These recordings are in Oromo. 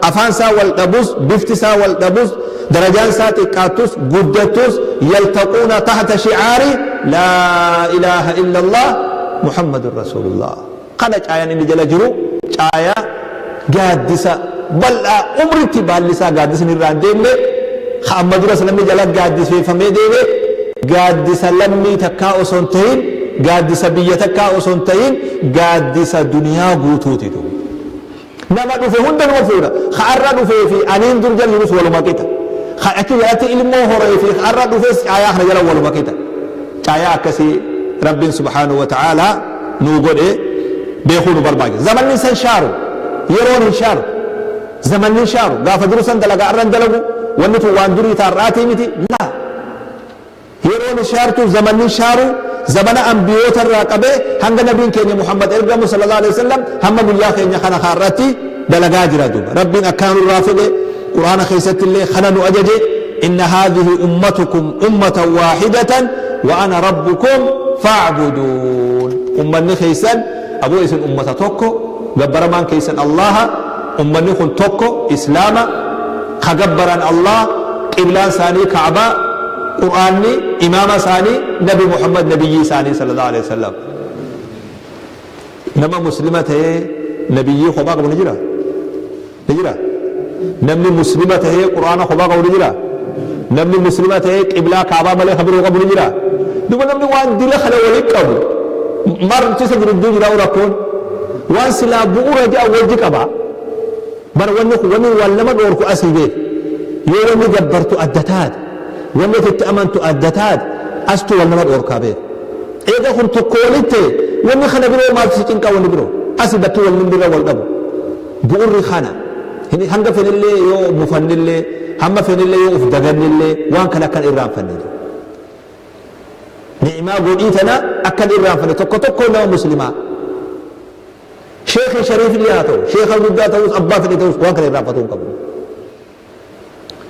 Afaan isaa wal dhabus, bifti isaa wal dhabus, darajaan isaa xiqqaattus guddattus, yaltaquuna tahta shi'aari laa ilaaha illallah Muhammadun rasuulullah. Kana caayaan inni jala jiru caayaa gaaddisa bal'aa umritti baalli isaa gaaddisni irraa hin deemne, ka amma duras namni jala gaaddifeeffamee deeme, gaaddisa lammii takkaa osoo hin tahin, gaaddisa biyya takkaa osoo hin tahin, gaaddisa duniyaa guutuuti duuba. Nama dhufe hunda numa fuudha. Ka arra dhufee fi aniin dur jala jirus waluma qixa. Ka achi jalatti ilmoo horee fi ka arra dhufes caayaa kana jala waluma qixa. Caayaa akkasii Rabbiin subhaanahu wa ta'aalaa nuu godhe beekuu nu barbaachisa. Zamanni san shaaru, yeroon hin shaaru. Zamanni hin shaaru. Gaafa duru san dalagaa arra hin dalagu. Wanni tun waan durii ta har'aatii miti. Laa. Yeroon hin shaartu, zamanni hin shaaru, zamana anbiyoota irraa qabee hanga nabiin keenya Muhammad ergamu sallallahu alaihi wasallam hamma guyyaa keenya kana kaarratti dalagaa jira duuba. Rabbiin akkana nurraa fedhe, Qur'aana keessatti illee kana nu ajaje, inna haadhihi ummatukum ummatan waahidatan wa ana rabbukum fa'buduun. Ummanni keessan aboo isin ummata tokko, gabbaramaan keessan Allaha, ummanni kun tokko, Islaama, ka gabbaran Allah, qiblaan isaanii Ka'baa, Qur'aanni imaama isaanii Nabi Muhammad nabiyyii isaanii sallallahu alaihi wasallam. Nama muslima ta'ee nabiyyii kophaa qabu ni jira? Ni jira? Namni muslima ta'ee Qur'aana kophaa qabu ni jira? Namni muslima ta'ee qiblaa Ka'baa malee kan biroo qabu ni jira? Duuba namni waan dila kana waliin qabu maaltu isa gidduu jira rakkoon? Waan silaa bu'uura ja'a wajji qaba. Bar wanni kun wanni wal nama dhoorku asii beek. Yoo wanni gabbartu adda taate, wanni ati itti amantu adda taate, astu wal nama dhoorkaa beek. Eega kun tokko walitti ta'e, wanni kana biroo maaltu si cinqaa wanni biroo? Asi bakki wal namni irra wal dhabu. Bu'urri kana. Hanga fenillee yoo mufannillee, hamma fenillee yoo uf dagannillee waan kana akkan irraanfanne jiru. Ni'imaa godhii tana akkan irraanfanne tokko tokko nama muslimaa. Sheekhi shariif illee haa ta'u, sheekha guddaa ta'us, abbaa fedhe ta'us waan kana irraanfatuu hin qabu.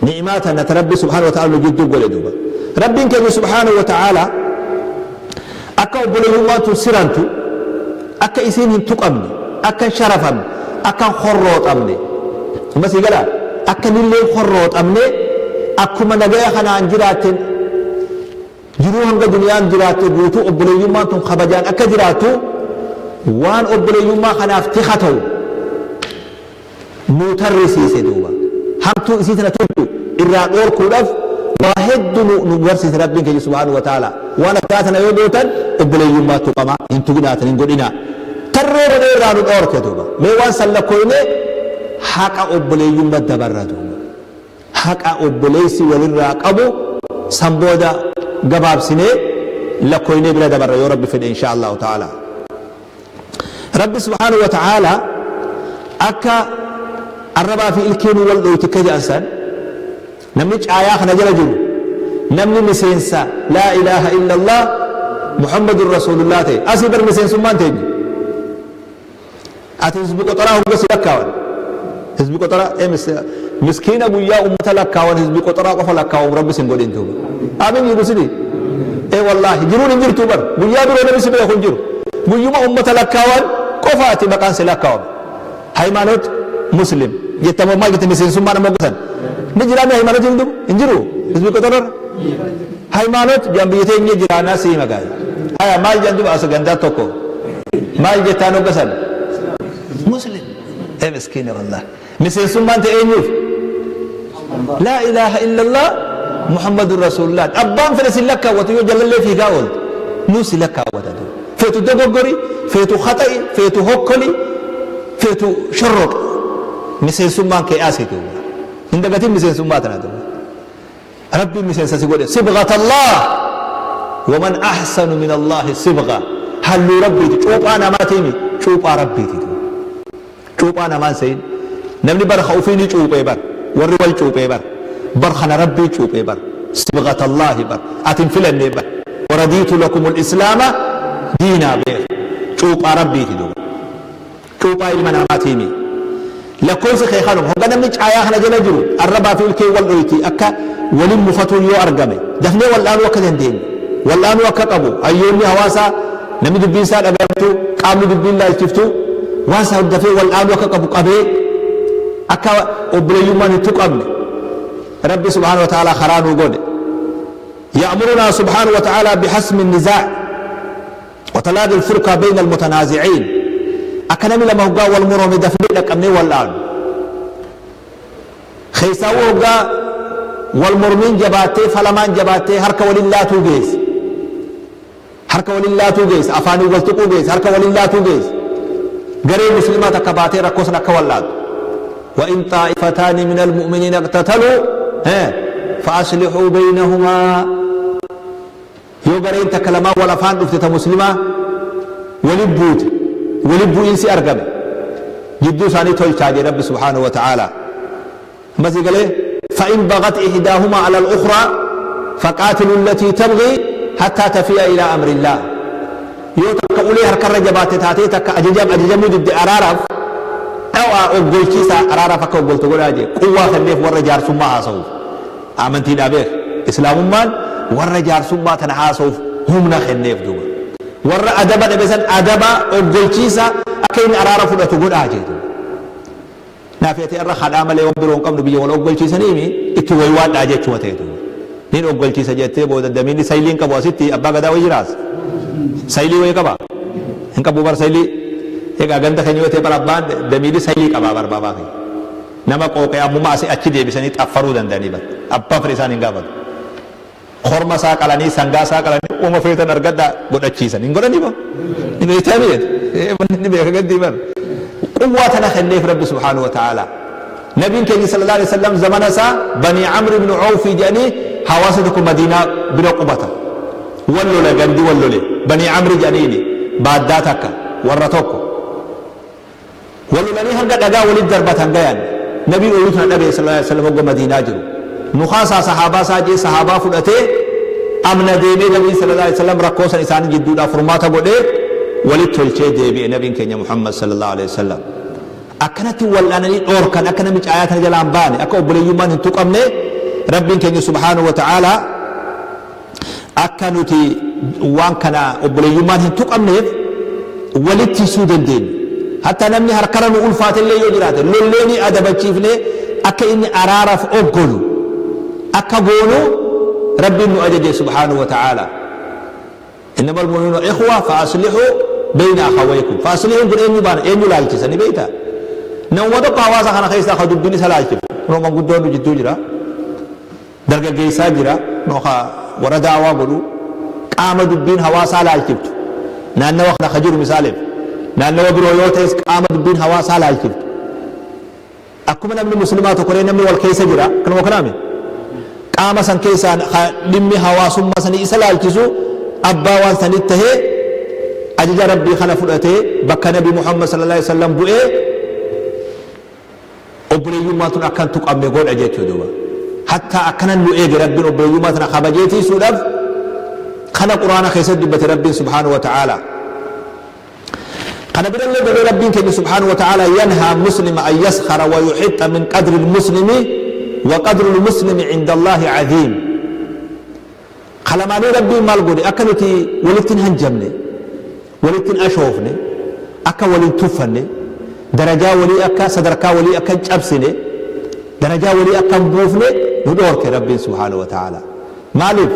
Ni'imaa tana ta Rabbi subhaanahu wa ta'ala nu jidduu godhe duuba. Rabbiin keenya subhaanahu wa ta'ala akka obboleeyyummaan tun sirantu, akka isiin hin tuqamne, akka hin sharafamne, akka hin horrooxamne. Amma sii galaa? Akka nillee hin horrooxamne, akkuma nagaya kanaan jiraatten Jiruu hanga duniyaan jiraatte guutuu obboleeyyummaan tun kabajaan akka jiraattu waan obboleeyyummaa kanaaf tika ta'u nuu tarrisiise duuba. Hamtuu isii tana tuqxu irraa dhoorkuudhaf waa heddu nu nu barsiise Rabbiin keenya subhaanahu wa ta'aalaa. Waan akkanaa tana yoo gootan obboleeyyummaa tuqama hin tuqinaa tan hin godhinaa. Tarree godhee irraa nu dhoorke duuba. Mee waan san lakkooynee haqa obboleeyyumma dabarra duuba. Haqa obboleessi walirraa qabu san booda gabaabsinee lakkooynee bira dabarra yoo Rabbi fedhe inshaa Allaahu ta'aalaa. Rabbi subhaanahu wa ta'aalaa akka arrabaa fi ilkeenuu wal dhoyti akka jedhan san, namni caayaa kana jala jiru, namni miseensa laa ilaaha illallah Muhammadun rasuulullah ta'e, asii bar miseensummaan teenye. Ati hizbi qoxoraa hogga si lakkaawan. Hizbi qoxoraa ee miskiina guyyaa ummata lakkaawan hizbi qoxoraa qofa lakkaawamu rabbi sin godhin duuba. Aamin jedhu sini. Ee wallaahi jiruun hin jirtuu bar. Guyyaa biroo namni si beeku hin jiru. Guyyuma ummata lakkaawan qofa ati maqaan si lakkaawama. Haymaanot muslim jettamoo maal jette miseensummaa nama hogga san. Ni jiraa mee haymaanotiin duuba? Hin jiru. Hizbi qoxoraa. Haymaanot jedhan biyya teenya jiraanaa sii magaali. Haya maal jedhan duuba as gandaa tokko. Maal jettaan hogga san? Muslim. Ee miskiina wallahi. Miseensummaan ta'e eenyuuf? Laa ilaaha illallah Muhammadun Rasuulullah. Abbaan fedhe si lakkaawwatu yoo jalallee fiigaa oolte. Nuu si lakkaawwata duuba. Feetu dogoggori, feetu khaxa'i, feetu hokkoli, feetu shorroqi. Miseensummaan kee asi duuba. Hin dagatin miseensummaa tana duuba. Rabbiin miseensa si godhe, sibghatallah waman ahsanu minallahi sibgha, halluu Rabbiiti, cuuphaa namaatii miti, cuuphaa Rabbiiti duuba. Cuuphaa namaan seyin namni bar ka ufii ni cuuphee bar, warri wal cuuphee bar, bar kana Rabbii cuuphee bar, sibghatallahi bar, ati hin filannee bar, waradiitu lakumul islaama diinaa beek, cuuphaa Rabbiiti duuba. Cuuphaa ilma namaatiimi. Lakkoysi kee kanuma. Hogga namni caayaa kana jala jiru arrabaa fi ilkeen wal dhoyti, akka walin mufatuun yoo argame dafnee wal'aanuu akka dandeenyu, wal'aanuu akka qabu hayyoonni hawaasaa, namni dubbiin isaa dhagayamtu, qaamni dubbiin laalchiftu waan san dafee wal'aanuu akka qabu qabee. Akka obboleeyyummaan hin tuqamne Rabbi subhaanahu wa ta'aalaa karaa nuu godhe. Ya'murunaa subhaanahu wa ta'aalaa bihasmi nizaa' wa talaaqi al-furqa bayna al-mutanaazi'iin. Akka namni lama hoggaa wal morome dafnee dhaqqabnee wal dhaanu. Keessaawuu hoggaa wal mormiin jabaattee falamaan jabaattee harka waliin laatuu geesse. Harka waliin laatuu geesse, afaaniin wal tuquu geesse, harka waliin laatuu geesse. Garee Muslimaa takka baatee rakkoo san akka wal'aantu. Wa in xaa'ifataani minal mu'miniina iqtataluu fa aslihuu baynahumaa. Yoo gareen takka lamaan wal afaan dhufte ta Muslimaa wali buute, wali bu'iinsi argame, jidduu isaanii tolchaa jedhe Rabbi subhaanahu wa ta'aalaa. Amma sii galee? Fa'in bagat ihdaahuma ala al-ukhraa faqaatilu allatii tabghii hattaa tafi'a ilaa amrillaah. Yoo takka ulee harkarra jabaatte taatee takka ajajaaf ajajamuu didde araaraaf dhawaa oggolchiisaa araaraaf akka oggoltu godhaa jee quwwaa kenneef warra jaarsummaa haasa'uuf. Amantiidhaa beek. Islaamummaan warra jaarsummaa tana haasa'uuf humna kenneef duuba. Warra adaba dhabe san adabaa oggolchiisaa akka inni araara fudhatu godhaa jee duuba. Naafi ati arra kadhaa malee wan biroo hin qabnu biyya wal oggolchiisaniimi itti waywaadhaa jechuma ta'e duuba. Nin oggolchiisa jettee booda damiinni saylii hin qabu asitti abbaa gadaa wayi jiraas? Saylii wayi qaba? Hin qabu bar saylii. Egaa ganda keenya yoo ta'e bar abbaan damiilli saylii qabaa bar baabaa keenya. Nama qooqee ammuma asi achi deebisanii xaffaruu danda'anii bar. Abbaan fedhe isaan hin gaafatu. Korma isaa qalanii, sangaa isaa qalanii, uuma feetan argadhaa godhachiisan. Hin godhanii boo? Ni beektaa miti? Ni beeka gaddii bar. Quwwaa tana kenneef Rabbi subhaanahu wa ta'aalaa. Nabiin keenya sallallahu alaihi wasallam zamana isaa Banii Amr ibn Awfi jedhanii hawaasa tokko Madiinaa bira qubata. Wal lola gandi wal lole. Banii Amri jedhaniini baaddaa takka warra tokko. Wal lolanii hanga dhagaa walitti darbatan gayan. Nabiin oduu tana dhagaye sallallaahu aleyhi wa sallam hogga Madiinaa jiru. Nukaasaa sahaabaa isaa jee sahaabaa fudhatee amna deemee Nabiin sallallaahu aleyhi wa sallam rakkoo san isaan jidduudhaa furmaata godhee walitti tolchee deebi'e Nabiin keenya Muhammad sallallaahu aleyhi wa sallam. Akkanatti wal'aananii dhoorkan akka namni caayaa tana jalaa hin baane akka obboleeyyummaan hin tuqamne Rabbiin keenya subhaanahu wa ta'aalaa akka nuti waan kana obboleeyyummaan hin tuqamneef walitti tiysuu dandeenyu. Hattaa namni harkarra nu ulfaatellee yoo jiraate lolleenii adabachiifnee akka inni araaraaf oggolu akka goonu Rabbiin nu ajaje subhaanahu wa ta'aalaa. Innamal mu'minuuna ikhwa fa aslihuu beyna akhawaykum. Fa aslihuun kun eenyu baana eenyu laalchisa ni beeytaa? Namuma tokko hawaasa kana keessaa ka dubbiin isa laalchiftu. Kunoo manguddoon nu jidduu jira. Dargaggeessaa jira, no ka warra da'awaa godhu, qaama dubbiin hawaasaa laalchiftu, naannawa kana ka jiru misaaleef, naannawa biroo yoo ta'es qaama dubbiin hawaasaa laalchiftu. Akkuma namni muslimaa tokko ree namni wal keessa jira, kanuma kanaami. Qaama san keessaa ka dhimmi hawaasummaa sanii isa laalchisu abbaa waan sanii tahee ajaja Rabbii kana fudhatee bakka Nabi Muhammad sallallahu alaihi wasallam bu'ee Obboleeyyummaan tun akka hin tuqamne godha jechuu duuba. Hattaa akkanan nu eege Rabbiin obboleeyyummaa tana kabajee tiisuudhaaf kana Qur'aana keessatti dubbate Rabbiin subhaanahu wa ta'aalaa. Kana birallee dabree Rabbiin keenya subhaanahu wa ta'aalaa yanhaa muslima an yaskhara wa yuhixxa min qadri muslimi wa qadru muslimi cinda Allaahi caziim. Ka lamaanii Rabbiin maal godhe akka nuti walitti hin hanjamne, walitti hin ashoofne, akka wal hin tuffanne, darajaa walii akka sadarkaa walii akka hin cabsine, darajaa walii akka hin buufne nu dhoorke Rabbiin subhaanahu wa ta'aalaa. Maaliif?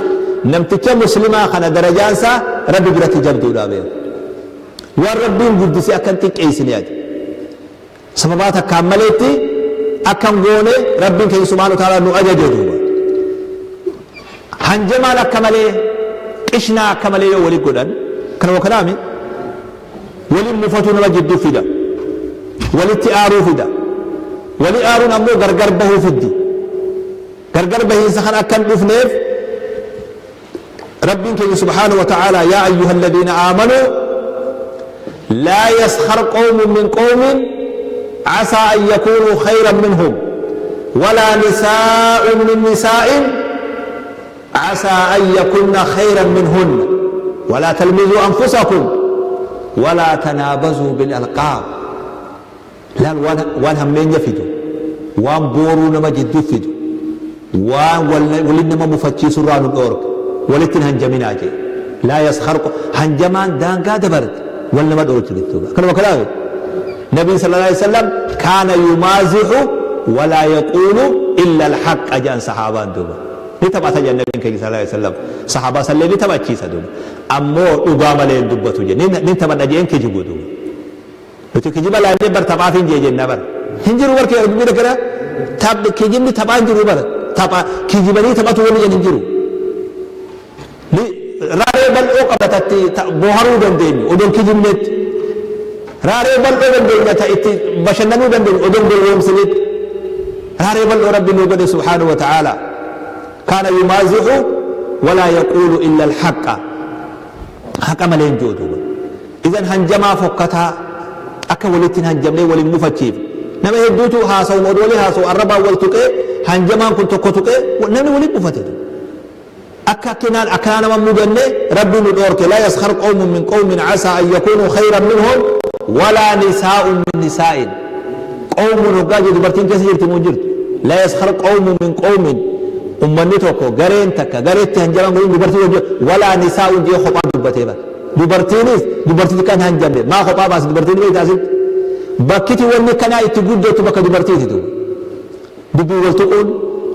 Namticha muslimaa kana darajaan isaa Rabbi biratti jabduudha beeku. Waan Rabbiin guddise akka hin xiqqeessine ati. Sababaa takkaan maleetti akka hin goone Rabbiin keenya subhaanahu wa ta'aalaa nu ajaje duuba. Hanjamaan akka malee qishnaa akka malee yoo wali godhan kanuma kanaami waliin mufatuu nama jidduu fida. Walitti aaruu fida. Wali aaruun ammoo gargar bahuu fiddi. Gargar bahiinsa kan akka hin dhufneef Rabbiin keenya subhaanahu wa ta'aalaa yaa ayyuhalladiina aamanuu laa yaskhar qawmun min qawmin asaa an yakuunuu khayran minhum walaa nisaa'un min nisaa'in asaa an yakunna khayran minhunna walaa talmizuu anfusakum walaa tanaabazuu bil alqaab. Laal waan waan hammeenya fidu, waan booruu nama jidduu fidu, waan wal walin nama mufachiisu irraa nu dhoorka. Walitti hin hanjaminaa jee. Laa yaskhar hanjamaan daangaa dabarte wal nama dhoorti jechuudha. Akkanuma kanaaf Nabiin sallallahu alaihi wasallam kaana yumaazihu ولا يقول إلا الحق جان صحابان دوبا نتبع سجن النبي صلى الله عليه وسلم صحابة صلى الله عليه وسلم دوبا أمو أقام لين دبتو جن نتبع نجين كجبو دوبا نتو كجبا لا نبر تبع فين جي جن نبر هنجرو بركي أدبي لكرا تب كجبني تبع هنجرو بر تبع كجبني تبع تولي جن هنجرو راري بل أو قبتتي بوهرو دندين ودون كجبنت راري بل أو دندين تأتي بشننو دندين ودون باليوم سنت راري بل ربي نوبل سبحانه وتعالى كان يمازح ولا يقول إلا الحق حق ملين جودو إذن هنجما فكتها أكا ولتين هنجمني وللمفتشيف نما يدوتو هاسو مدولي هاسو الربا والتقي هنجما كنت كتقي ونمي ولد مفتد أكا كنان أكان من مدني ربي ندورك لا يسخر قوم من قوم عسى أن يكونوا خيرا منهم ولا نساء من نساء قوم رقاج دبرتين كثير تموجرت لا يسخر قوم من قوم أمني توكو غرين تكا غريت هنجمان قوم دبرتين ولا نساء جي خطاب دبتيبا دبرتينيس دبرتين كان هنجمه ما خطاب بس دبرتين بيت أسد بكتي وني كان يتجود تبقى دبرتين تو دبي والتقول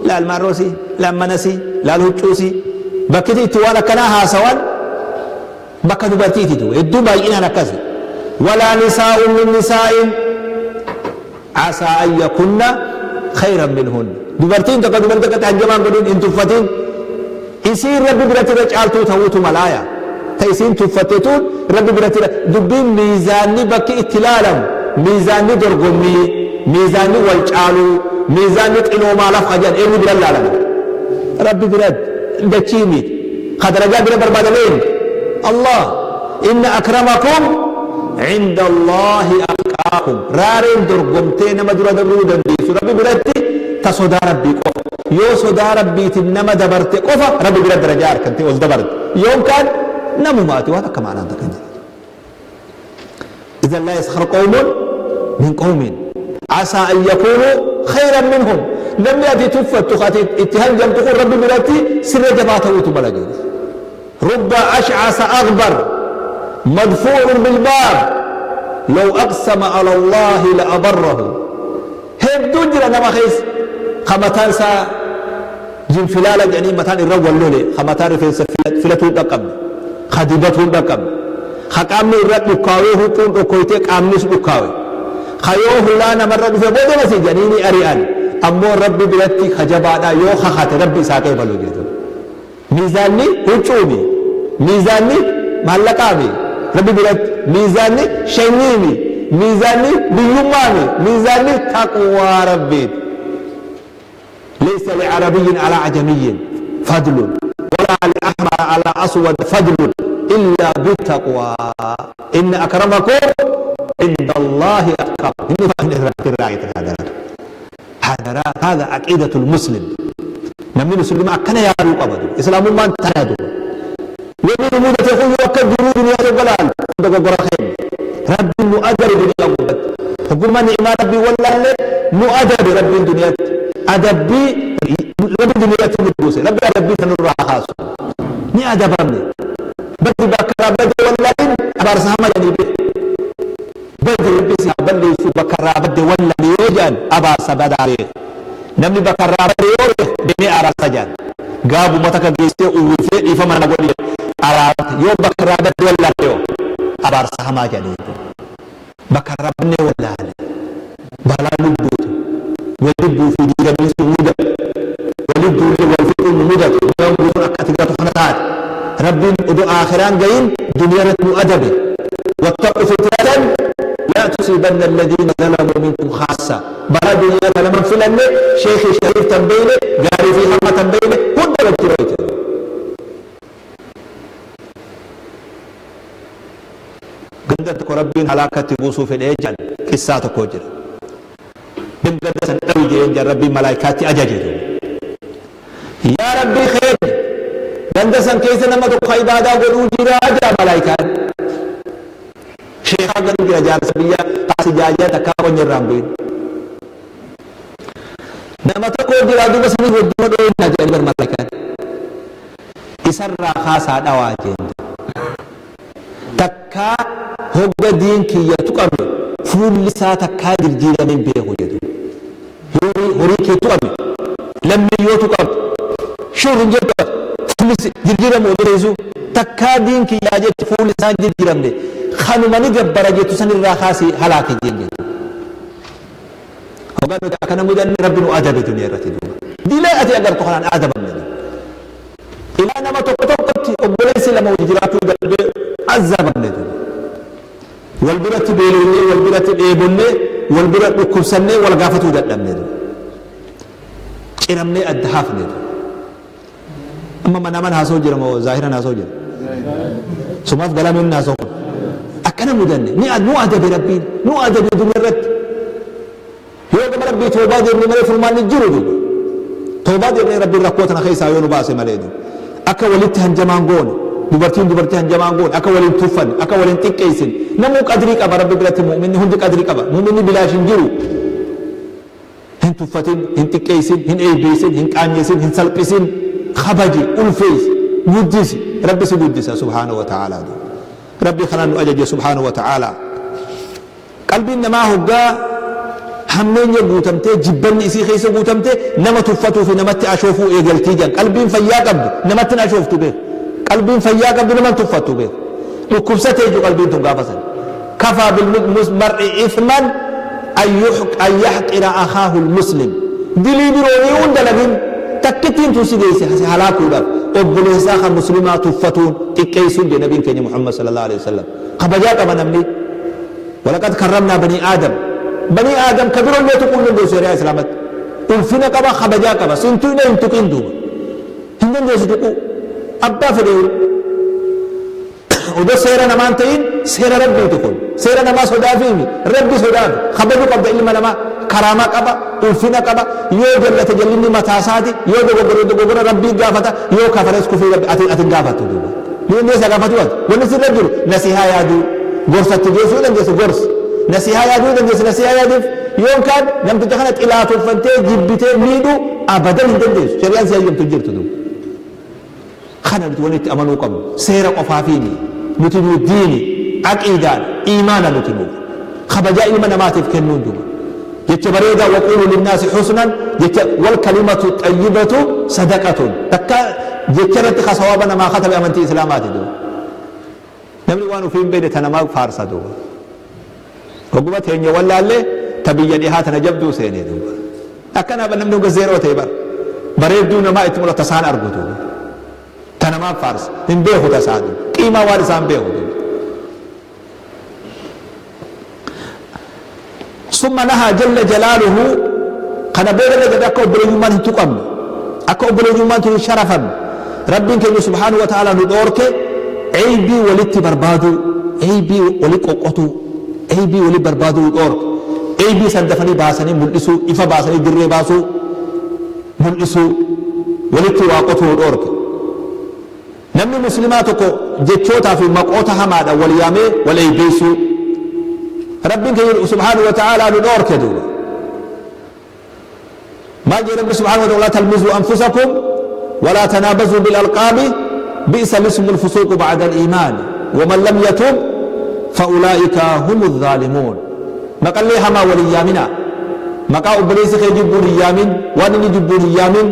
لا الماروسي لا منسي لا الهجوسي بكتي توانا كناها سوان بكا دبرتين تو الدبا إنا نكذب ولا نساء من نساء عسى أن يكن خيرا منهن دبرتين تقد دبرتك تهجمان قدين إن تفتين يصير ربي برتي رجعلتو تهوتو ملايا تيسين تفتتون ربي برتي دبين ميزاني بكي اتلالم ميزاني درقمي ميزاني والجالو ميزاني تقنو ما لف خجان إيه برد لالم ربي برد دتشيمي قد رجع برد بربادلين الله إن أكرمكم عند الله أتقاكم رارين درقمتين ما درا دبرو دنديس ربي برتي تصدى ربي قف يو صدى ربي تنما دبرت قف ربي برد درجار كنت دبرت يوم كان نمو ماتي وهذا كما أنا كنت. إذا لا يسخر قوم من قوم عسى أن يكونوا خيرا منهم لم يأتي تفت تخاتي اتهام تقول ربي برتي سر جباته وتبلغ رب أشعث أغبر مدفوع بالباب لو أقسم على الله لأبره هبدو جرى نما خيس خمتان سا جنفلالة يعني متان الرو اللولي خمتان في فلتو دقم خديبتو دقم خقامني الرد دكاوي هكون دكويتك أمنس دكاوي خيوه لا نمر في بودو مسي جنيني أريان أمو ربي بلتي خجبانا يو خخات ربي ساقي بلو جيتو ميزاني هجومي ميزاني مالكامي ربي بلت ميزاني شنيمي ميزاني بيومامي ميزاني تقوى ربي ليس لعربي على عجمي فضل ولا لأحمر على أسود فضل إلا بالتقوى إن أكرمكم عند الله أتقاكم. هذا عقيدة المسلم نمي مسلم أكنا يا روق أبدا إسلام ما انتهى ومن مدة يقول يوكل دنيا البلال ربي مؤدب دنيا تقول ما نعم ربي ولا مؤدب ربي الدنيا أدبي ربي الدنيا تنبوسي ربي أدبي تنور خاص ني أدب أمني بدي بكرة بدي ولا أبارس هم يعني بدي بس بدي سو بكرة بدي ولا يوجد أبارس بداري نمني بكرة بدي يوجد بني أرس جان قابو متك جيسي وفي إفهم أنا بقول أرات يو بكرة بدي ولا يو أبارس هم يعني بكرة بني ولا بلا نبوت ودبوا في ديرة من سمودة ولدوا والفئ المدة وينبوت أكتبات خنطات ربي أدو آخران جايين دنيا رتم أدبي واتقوا فتنة لا تصيبن الذين ظلموا منكم خاصة بلا دنيا لمن فلان شيخ شريف تنبيني قاري في حمى تنبيني كنت بترويت قدرتك ربي هلاكة بوصو في الإيجان كساتك وجر بمقدس أوجي ربي ملائكاتي أجاجدو يا ربي خير دندسن كيس نما دو عبادة قدو جرا أجا ملائكات شيخ قدو جرا جارس بيا قاسي جاجا تكاون يرامبين نما تكو جرا دو بس ني ودو دو نجا بر ملائكات إسرى خاصة دواجين تكا هو دين كي يتقم فول لسا تكا جرجيرا من بيهو جدو Horii kee tuqame, lammii yoo tuqamte, shuur hin jettu ati. Fuulli si jirjiiramu odoo teessuu takkaa diin kiyyaa jecha fuulli isaa hin jirjiiramne kanuma ni gabbara jettu sanirraa kaasii halaaki jeen jechuudha. Hoggaa nuti akkana mudanne Rabbi nu adabe duniyaa irratti duuba. Dilee ati agartu kanaan adabamne duuba. Ilaa nama tokko tokkotti obboleessi lama wajji jiraachuu dadhabee azabamne duuba. Wal biratti beelofnee, wal biratti dheebonnee, wal bira dhukkubsannee wal gaafatuu dadhabne duuba. Ciramnee adda hafne duuba. Amma manaaman haasa'u jira moo zaahiran haasa'u jira? Sumaaf galameen haasa'u kun. Akkana mudanne ni nu adabe Rabbiin nu adabe dunya irratti. Yoo gama Rabbii toobaa deemne malee furmaanni jiru duuba. Toobaa deemnee Rabbiin rakkoo tana keessaa yoo nu baase malee duuba. Akka walitti hanjamaan goone, dubartiin dubartii hanjamaan goone, akka waliin tuffanne, akka waliin xiqqeessine. Namuu qadrii qaba Rabbi biratti, mu'minni hundi qadrii qaba. Mu'minni bilaash hin jiru. Hin tuffatin, hin xiqqeessin, hin eeybeessin, hin qaanyeessin, hin salphisin, kabaji, ulfeessi, guddisi. Rabbi si guddisa subhaanahu wa ta'aalaa duuba. Rabbi kanaan nu ajaje subhaanahu wa ta'aalaa. Qalbiin namaa hoggaa hammeenya guutamtee, jibbanni isii keessa guutamte, nama tuffatuu fi namatti ashoofuu eegaltii jedhan. Qalbiin fayyaa qabdu namatti hin ashooftu beek. Qalbiin fayyaa qabdu nama hin tuffattu beek. Dhukkubsatee jechuudha qalbiin tun gaafa san. Kafaa bil mar'i ithman an yahqira akhaahu al-muslim. Dilii biroo ni hin dalagin, takkittiin tun si geesse si halaakuudhaaf obboleessa isaa kan muslimaa tuffatuun, xiqqeessuun jedhe nabiin keenya Muhammad sallallahu alaihi wasallam. Kabajaa qaba namni. Walaqad karramnaa banii Aadam. Banii Aadam ka birollee tuquu hin dandeessu shari'aa Islaamatti. Ulfina qaba, kabajaa qaba. Sin tuqne hin tuqin duuba. Hin dandeessu tuquu. Abbaa fedhe yoo. Odoo seera namaa hin ta'in seera Rabbiiti kun. Seera namaa sodaafiimi. Rabbi sodaafi. Kabajuu qabda ilma namaa. Karaamaa qaba, ulfina qaba. Yoo jallate jallinni mataa isaati. Yoo dogoggore dogoggora Rabbii gaafata. Yoo kafares kufrii Rabbi ati ati hin gaafattu duuba. Ni dandeessa gaafachuu ati. Wanni sirra jiru nasihaa yaaduu. Gorsatti geessuu dandeessa gorsi. Nasihaa yaaduu dandeessa nasihaa yaadiif. Yoon kaan namticha kana xilaatoffattee jibbitee miidhuu abadan hin dandeessu. Shari'aan si hayyamtu hin jirtu duuba. Kana nuti wanni itti amanuu qabnu seera qofaafiimi. Nuti nuu diini, aqiidaadha, iimaana nuti nuuf. Kabajaa ilma namaatiif kennuun duuba. Jecha bareedaa, waquulu linnaasi husnan, jecha wal kalimatu xayyibatu sadaqatun. Takka jecha irratti ka sawaaba namaa katabe amantii islaamaati duuba. Namni waan ufii hin beekne ta namaa faarsa duuba. Hogguma teenya wallaalle ta biyya dhihaa tana jabduu seene duuba. Akkana namni hogga zeeroo ta'e bara. Bareedduu namaa itti mul'ata isaan argu duuba. Ta namaa faarsa. Hin beeku tasaa duuba. Qiimaa waan isaan beeku duuba. Summa nahaa jalla jalaaluhu, kana booda irra jedhe akka obboleeyyummaan hin tuqamne, akka obboleeyyummaan tun hin sharafamne, Rabbiin keenya subhaanahu wa ta'aalaa nu dhoorke eybii walitti barbaaduu, eybii wali qoqqotuu, eybii wali barbaaduu nu dhoorke. Eybii san dafanii baasanii mul'isuu, ifa baasanii dirree baasuu, mul'isuu, walitti waa qotuu nu dhoorke. Namni Muslimaa tokko jechootaa fi maqoota hamaadhaan wal yaamee wal eeybeessuu Rabbiin keenya subhaanahu wa ta'aalaa nu dhoorke duuba. Maal jedhe Rabbi subhaanahu wa ta'aalaa? Talmizuu anfusakum walaa tanaabazuu bil alqaabi bi'sa lismul fusuuqu ba'da al-iimaan waman lam yatub fa'ulaa'ika humu zaalimuun. Maqallee hamaa wal hin yaaminaa. Maqaa obboleessi kee jibbuun hin yaamin, waan inni jibbuun hin yaamin.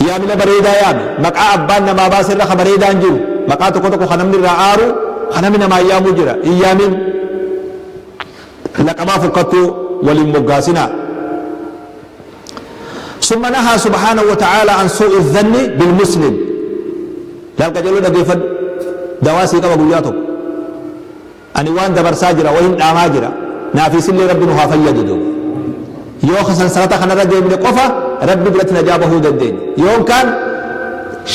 Yaamina bareedaa yaami. Maqaa abbaan namaa baase irra ka bareedaa hin jiru. Maqaa tokko tokko ka namni irraa aaru, ka namni namaan yaamu jira. Hin yaamin. Laqabaa fokkattuu wal hin moggaasinaa. Summa nahaa subhaanahu wa ta'aalaa an suu'i dhanni bil muslim. Laal qajeeloo dhageeffadhu. Dawaa sii qaba guyyaa tokko. Ani waan dabarsaa jira, wahin dhaamaa jira. Naa fi isinillee Rabbi nu haa fayyadu duuba. Yoo ka sansalata kanarra deemne qofa Rabbi biratti najaa bahuu dandeenya. Yoon kaan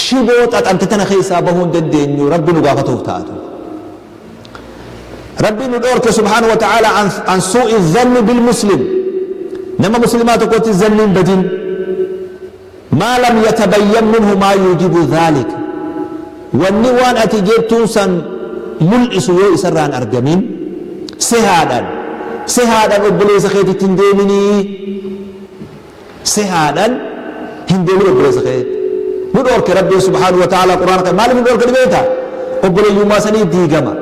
shiboo xaxamte tana keessaa bahuu hin dandeenyu, Rabbi nu gaafatuuf ta'a duuba. Rabbi nu dhoorke subhaanahu wa ta'ala an suu'i dhanni bil muslim. Nama muslimaa tokkotti zanniin badin. Maa lam yatabayyan minhu maa yuujibu dhaalik, wanni waan ati jettuun san mul'isu yoo isarraa hin argamin, sehaadhaan sehaadhaan obboleessa keetitti hin deeminii, sehaadhaan hin deemin obboleessa keetitti. Nu dhoorke Rabbiin subhaanahu wa ta'aalaa Qur'aana kana. Maaliif nu dhoorke ni beektaa? Obboleeyyummaa sanii diigama.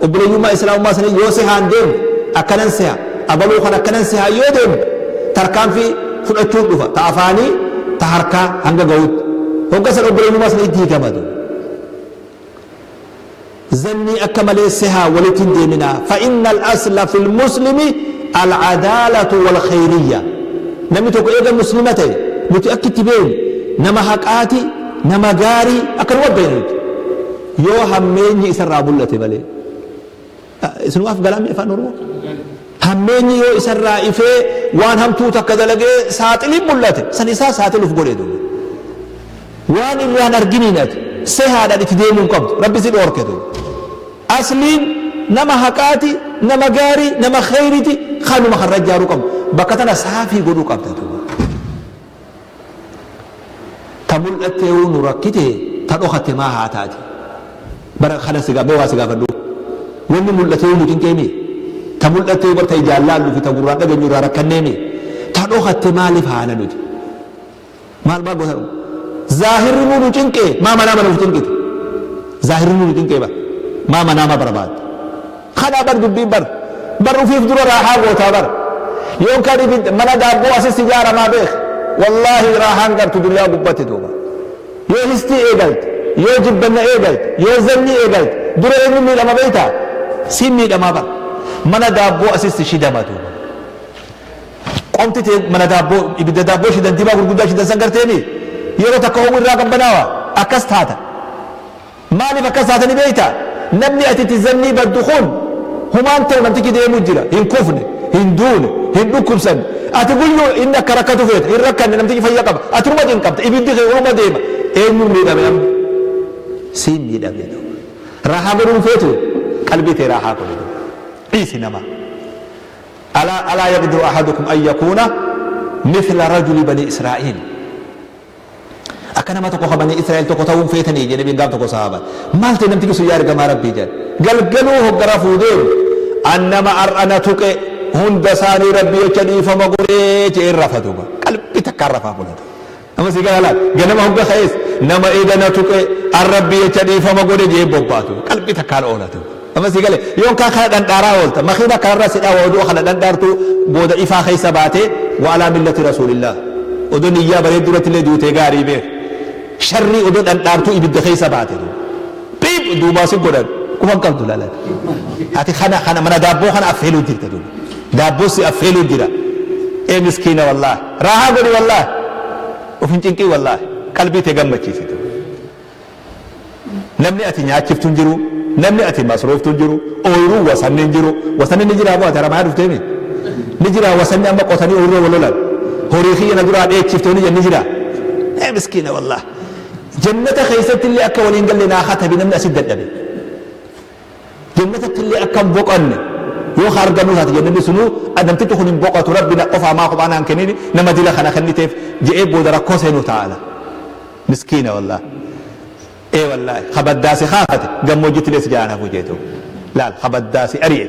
Obboleeyyummaa islaamummaa sanii yoo sehaan deemte, akkanan seha, abaluu kana akkanan seha yoo deemte, tarkaanfii. fudhachuun dhufa ta afaanii ta harkaa hanga ga'utti hogga san obboleeyyummaa san itti hiikamatu zannii akka malee sehaa walitti hin deeminaa. Fa'inna al-asla fil muslimi al-adaalatu wal khayriyya. Namni tokko eega muslima ta'e nuti akka itti beeknu nama haqaati, nama gaarii akkanuma beeknu nuti, yoo hammeenyi isarraa mul'ate malee. Isinumaaf galaamni afaan Oromoo hammeenyi yoo isarraa ifee waan hamtuu takka dalagee saaxiliin mul'ate san isaa saaxiluuf godhe duuba. Waan irraan arginiin ati sehaadhaan itti deemuu hin qabdu, rabbi si dhoorke duuba. Asliin nama haqaati, nama gaarii, nama kheeyriti, kanuma karra ijaaruu qabdu. Bakka tana saafii godhuu qabda duuba. Ta mul'atteehuu nu rakkite, ta dhokatte maa haa taati? Bara kana si mee waa si gaafadhu. Wanni mul'ateehuu nu cinqeemi? Ta mul'atteehuu bar ta ijaan laallu fi ta gurraan dhageenyu irraa rakkanneemi? Ta dhokatte maaliif haala nuti? Maal maal gosa zaahirri nuu nu cinqee maa manaama nuuf cinqite? Zaahirri nuu nu cinqee bar maa manaama barbaadda? Kana bar dubbiin bar bar ufiif dura raahaa gootaa bar. Yoon kan ibidda mana daabboo asis ijaaramaa beek, wallaahi raahaan gartu duniyaa gubbatti duuba. Yoo histii eegalte, yoo jibbanna eegalte, yoo zannii eegalte, dura eenyu miidhama beektaa? Siin miidhamaa bar. Mana daabboo asis shidama duuba. Qomti tee mana daabboo ibidda daabboo shidan dibaa gurguddaa shidan san garteemi yeroo takka ho'u irraa qabbanaawa akkas taata. Maaliif akkas taata ni beektaa? Namni ati itti zannii baddu kun humaan ta'u namtichi deemuu jira, hin kufne, hin duune, hin dhukkubsanne. Ati guyyuu inni akka rakkatu feeta, hin rakkanne, namtichi fayya qaba. Ati numa cinqamta, ibiddi kee oluma deema. Eenyuun miidhame amma? Siin miidhame duuba. Raahaa godhuun feetu qalbii tee raahaa godhi duuba. Dhiisi nama. Alaa alaa yaqdiru ahadukum an yakuuna mithla rajuli bani Israa'iil. Akka nama tokko ka bani Israa'el tokko ta'uu hin feetanii jedhe nabiin gaaf tokko sahaaba. Maal ta'e namtichi sun yaa ergamaa Rabbii jedhan. Galgaluu hogga rafuu deemu an nama ar'a na tuqe hunda isaanii Rabbii jecha dhiifama godhee jedhee rafa duuba. Qalbii takkaan rafaa bula duuba. Nama si gala laal. Ganama hogga ka'es nama eda na tuqe an Rabbii jecha dhiifama godhe jedhee bobbaatu. Qalbii takkaan oola duuba. Nama si gale yoon kaa kana dhandhaaraa oolta. Makiina kanarra si dhawa odoo kana dhandhaartu booda ifaa keessa baatee wa alaa millati rasuulillah. Odoo niyyaa bareedduu irratti illee duutee gaarii beek. Sharrii odoo dhandhaartuu ibidda keessa baate duuba. Piip duubaa si godhan quban qabdu laalan. Ati kana kana mana daabboo kana affeeluu jirta duuba. Daabboo si affeeluu jira. Ee miskiina wallaahi. Raahaa godhi wallaahi. Of hin cinqii wallaahi. Qalbii tee gammachiisi duuba. Namni ati nyaachiftu hin jiru, namni ati masruuftu hin jiru, ooyiruu wasanni hin jiru. Wasanni ni jiraa moo ati Haramayaa dhuftee mi? Ni jiraa wasanni amma qotanii ooyiruu wal lolan. Horii kiyya na duraa dheechifte wani jedhan ni jiraa. Ee miskiina wallahi. Jannata keessatti illee akka waliin galle naa katabi namni asitti dadhabe. Jannatatti illee akka hin boqanne yoo ka argannu taate jannanni sunuu namtichi kun hin boqatu, rabbi na qofaa maa kophaa naan kennini nama dila kana kenniteef je'ee booda rakkoo seenuu taa'ala. Miskiina wallahi. Ee wallahi ka baddaa si kaafate gammoojjitti illee si jalaan hafuu jeetu. Laal ka baddaa si ari'e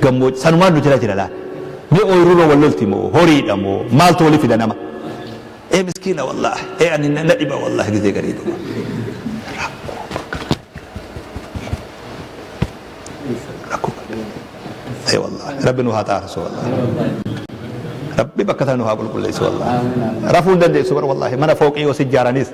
gammoojji sanumaan nu jala jira laal. Mee ooyiruurra wal lolti moo horiidha moo maaltu wali fida nama. Ee miskiina wallahi. Ee ani na dhiba wallahi gizee garii duba. Rakkoo bakka rakkoo ee wallahi rabbi nu haa xaarsu wallahi. Rabbi bakka tana nu haa qulqulleessu wallahi. Rafuu hin dandeessu bar wallahi, mana fooqii yoo si ijaaranis,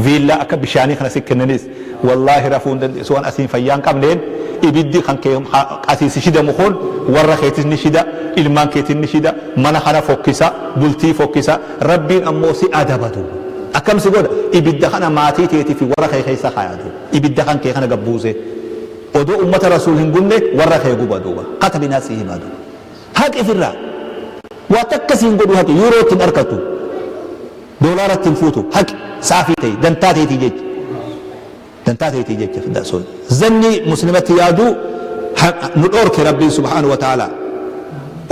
viillaa akka bishaanii kana si kennanis, wallahi rafuu hin dandeessu waan asiin fayyaa hin qabneen. Ibiddi kan kee asii si shidamu kun warra keetis ni shida, ilmaan keetis ni shida, mana kana fokkisa, bultii fokkisa. Rabbiin ammoo si adaba duuba. Akkam si godha? Ibidda kana maatii teetii fi warra kee keessa kaaya duuba. Ibidda kan kee kana gabbuusee odoo ummata rasuul hin gubne warra kee guba duuba. Katabinaa si himaa duuba. Haqi firraa. Waa takka siin godhu haqi. Yuuroo ittiin harkattu. Doolaara ittiin fuutu. Haqi. Saafii ta'e. Dantaa teetii jecha. Dantaa teetii jecha. Zanni muslimatti yaaduu nu dhoorke Rabbiin subhaanahu wa ta'ala.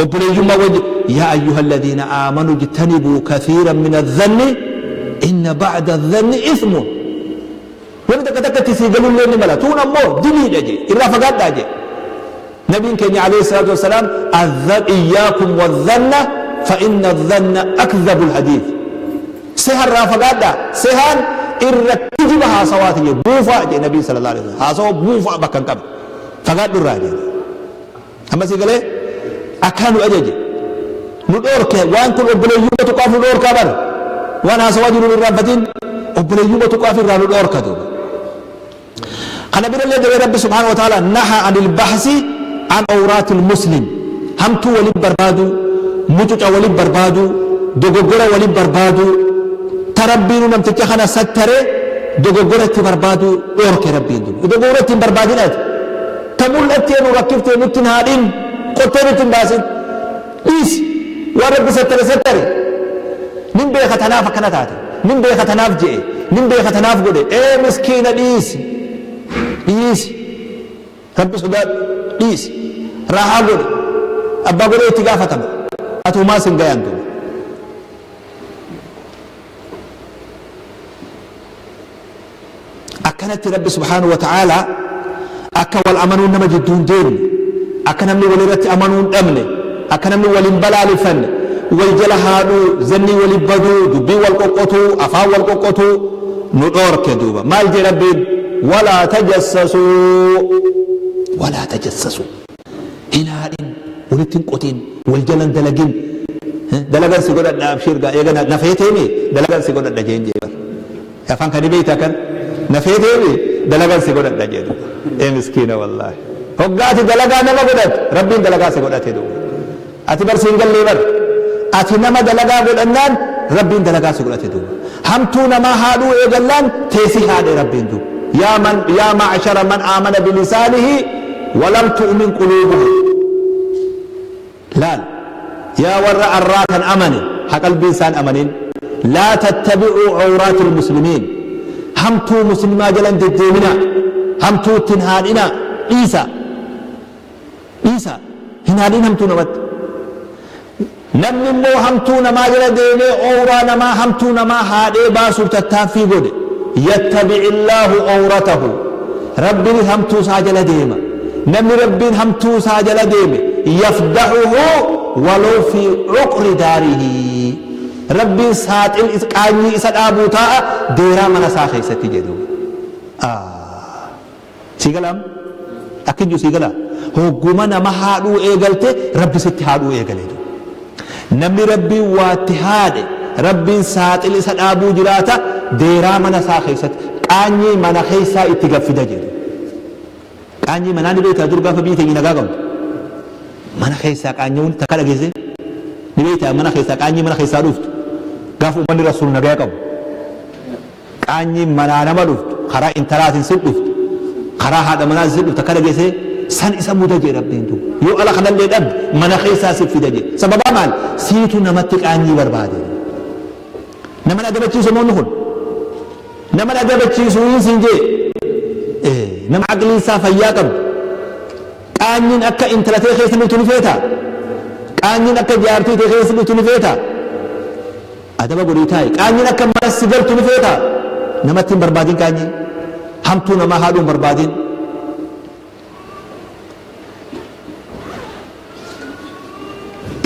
Obboleeyyummaa wajji yaa ayyuha alladhiina aamanu ijtanibuu kathiiran min adhanni inna ba'da adhanni ithmun. Wanni takka takka itti sii galullee ni mala. Tuun ammoo diliidha jee. Irraa fagaadhaa jee. Nabiin keenya alayhi salaatu wassalaam iyyaakum wadhanna fa inna adhanna akdhabul hadiith. Seha irraa fagaadhaa. Sehaan irra kijiba haasawaati jee. Buufaa jee nabiin sallallahu alaihi wasallam. Haasawa buufaa bakka hin qabne. Fagaadhu irraa jee. Amma sii galee akkaa nu ajaje. Nu dhoorke waan kun obboleeyyuma tuqaaf nu dhoorkaa bar. Waan haasawaa jiru nu irraanfatiin obboleeyyuma tuqaaf irraa nu dhoorka duuba. Kana birallee dabee Rabbi subhaanahu wa ta'ala naha anil bahsi an awraatil muslim. Hamtuu waliin barbaaduu, mucuca waliin barbaaduu, dogoggora waliin barbaaduu, ta Rabbiinu namticha kana sattare dogoggora itti barbaaduu dhoorke Rabbiin duuba. Dogoggora itti hin barbaadin ati. Ta mul'attee nu rakkiftee nutti hin haadhin, qottee nutti hin baasin. Dhiisi. Waan Rabbi sattare sattare. Nin beeka tanaaf akkana taate. Nin beeka tanaaf je'e. Nin beeka tanaaf godhe. Ee miskiina dhiisi. Dhiisi. Rabbi sodaadhu. Dhiisi. Raahaa godhe. Abbaa godhee itti gaafatama. Ati homaa sin gayan duuba. Akkanatti Rabbi subhaanahu wa ta'aalaa akka wal amanuun nama jidduu hin deemne, akka namni wal irratti amanuu hin dhabne, akka namni wal hin balaaleffanne, wal jala haadhuu, zannii wali baduu, dubbii wal qoqqotuu, afaan wal qoqqotuu nu dhoorke duuba. Maal jee Rabbiin? Walaa tajassasuu. Walaa tajassasuu. Hin haadhin, walitti hin qotin, wal jala hin dalagin. Dalagan si godhadha abshiir gaa eega na feeteemi dalagan si godhadha jeen jee bar. Afaan kan ni beekta kan na feeteemi dalagan si godhadha jee duuba. Ee miskiina wallaahi. Hoggaa ati dalagaa nama godhatu Rabbiin dalagaa si godhate duuba. Ati bar siin gallee bar. Ati nama dalagaa godhannaan Rabbiin dalagaa si godhate duuba. Hamtuu namaa haadhuu eegallaan teesi haadhe Rabbiin duuba. Yaa man yaa ma'shara man aamana bilisaanihi walam tu'min quluubuhu. Laal yaa warra arraa kan amane ha qalbiin isaan amanin laa tattabi'uu cawraatil muslimiin hamtuu muslimaa jala hin deddeeminaa hamtuu itti hin haadhinaa dhiisaa dhiisaa hin haadhin hamtuu namatti namni immoo hamtuu namaa jala deemee owraa namaa hamtuu namaa haadhee baasuuf tattaaffii godhe yattabi'illaahu owratahu Rabbiinis hamtuu isaa jala deema. Namni Rabbiin hamtuu isaa jala deeme yafdahuhu walaw fi cuqri daarihi. Rabbiin saaxil qaanyii isa dhaabuu taa'a deeraa mana isaa keessatti jedhu. Sii galaa amma? Akkin jiru sii galaa? Hogguma nama haadhuu eegalte Rabbi sitti haadhuu eegale. Namni Rabbiin waatti haadhe Rabbiin saaxil isa dhaabuu jiraata deeraa mana isaa keessatti qaanyii mana keessaa itti gad fida jedhu. Qaanyii manaa ni beektaa dur gaafa biyyi teenya nagaa qabdu. Mana keessaa qaanya'uun takka dhageessee ni beektaa mana keessaa qaanyii mana keessaa dhuftu gaafa uummanni Rasuul nagaa qabu. Qaanyiin manaa nama dhuftu karaa intalaatiin si dhuftu karaa haadha manaatiin si dhuftu akka dhageessee san isa muda jee Rabbiin duuba. Yoo ala kanallee dhabde mana keessaa si fida jee. Sababaa maal? Siitu namatti qaanyii barbaade. Nama adabachiisu moonni kun. Nama adabachiisu hin siin jee. Nama aqliin isaa fayyaa qabdu. Qaanyiin akka intala tee keessa dhuftu ni feetaa? Qaanyiin akka jaartii tee keessa dhuftu ni feetaa? Adaba godhii taa'i. Qaanyiin akka mana si galtu ni feetaa? Namatti hin barbaadin qaanyii. Hamtuu namaa haadhuu hin barbaadin.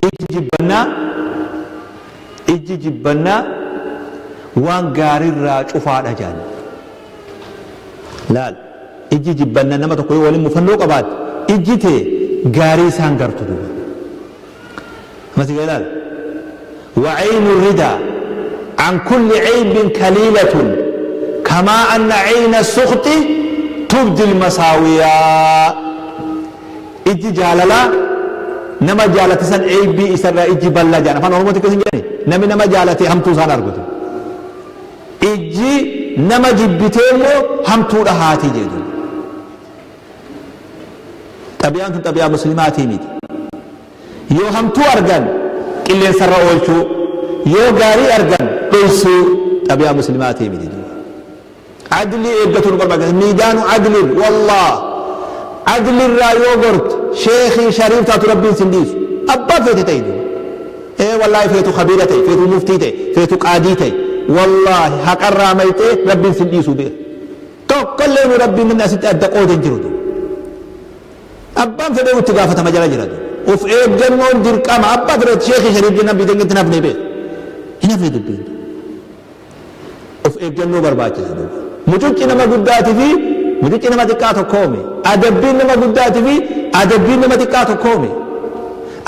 Ijji jibbannaa ijji jibbannaa waan gaarirraa cufaadha jedhan. Laal ijji jibbannaa nama tokko yoo waliin mufannoo qabaatte ijji tee gaarii isaan gartu duuba. Amma si ilaal. وعين الرضا عن كل عيب كليلة كما أن عين السخط تبدي المساوية ijji jaalalaa nama jaalate san eebbii isarraa ijji ballaa jedhan afaan Oromootti akkas hin jedhani namni nama jaalate hamtuu isaan argutu ijji nama jibbitee immoo hamtuu dhahaati jedhu xabiyaan tun xabiyaa muslimaatii miti Yoo hamtuu argan qilleensarra oolchuu, yoo gaarii argan dhoysuu xabi'aa muslimaatii miti duuba. Adlii eeggatuu nu barbaachisa. Miidaanu adlin wallaah. Adlirraa yoo gorte sheekhii shariif taatu Rabbiin sin dhiisu. Abbaa feete ta'i duuba. Ee wallaahi feetu khabiira ta'i, feetu muftii ta'i, feetu qaadii ta'i. Wallaahi haqarraa mayxee Rabbiin sin dhiisuu beeka. Tokkollee nu Rabbiin namni asitti adda qoode hin jiru duuba. Abbaan fedhee itti gaafatama jala jira. Of eeggannoon dirqama. Abbaa fedhe sheekii shariif jennaan biyya keenyatti hin hafne beeka. Hin hafne dubbiin. Of eeggannoo barbaachisa duuba. Mucucci nama guddaatii fi mucucci nama xiqqaa tokkoomi. Adabbiin nama guddaatii fi adabbiin nama xiqqaa tokkoomi.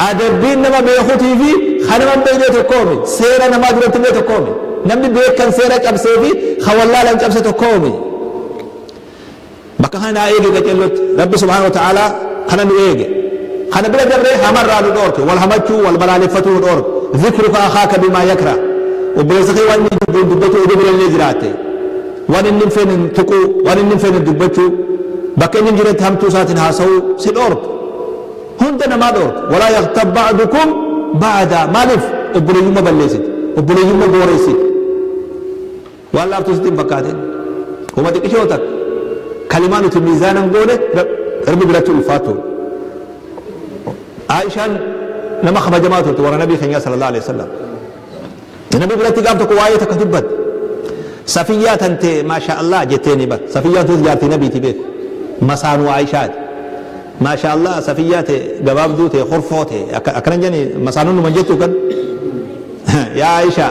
Adabbiin nama beekutii fi Kanama beekne tokkoomi. Seera namaa duratti illee tokkoomi. Namni beekan seera cabsee fi hawallaalaan cabse tokkoomi. Bakka kana naa eege qacellotti Rabbi subhaanahu wa ta'aalaa kana nu eege. Kana bira dabree hamarraa nu dhoorke. Wal hamachuu, wal balaaleffatuu nu dhoorke. Dhikruka akhaaka bimaa yakra. Obboleessa kee waan inni jibbuun dubbachuu oduu bira illee jiraatte. Waan inni hin feene hin tuquu, waan inni hin feene dubbachuu, bakka inni hin jirretti hamtuu isaatiin haasa'uu si dhoorke. Hunda namaa dhoorke. Walaa yaghtab ba'dukum ba'daa. Maaliif? Obboleeyyummaa balleessiti. Obboleeyyummaa booreessiti. Waan laaftuu sitti hin fakkaatin. Homa xiqqishoo takka. Kalimaa nuti miizaanan goone Rabbi biratti ulfaattuudha. Aishaan nama kabajamaa turte warra Nabii keenyaa sallallahu alaihi wasallam. Nabii biratti gaaf tokko waa'ee takka dubbatte. Safiyyaa tante maasha Allah jettee ni bar. Safiyyaan tun jaartii Nabiiti beeku. Masaanuu Aishaati. Maasha Allah Safiyyaa te gabaabduu te horfoo te akkana jani masaanuun numa jettu kan. Yaa Aisha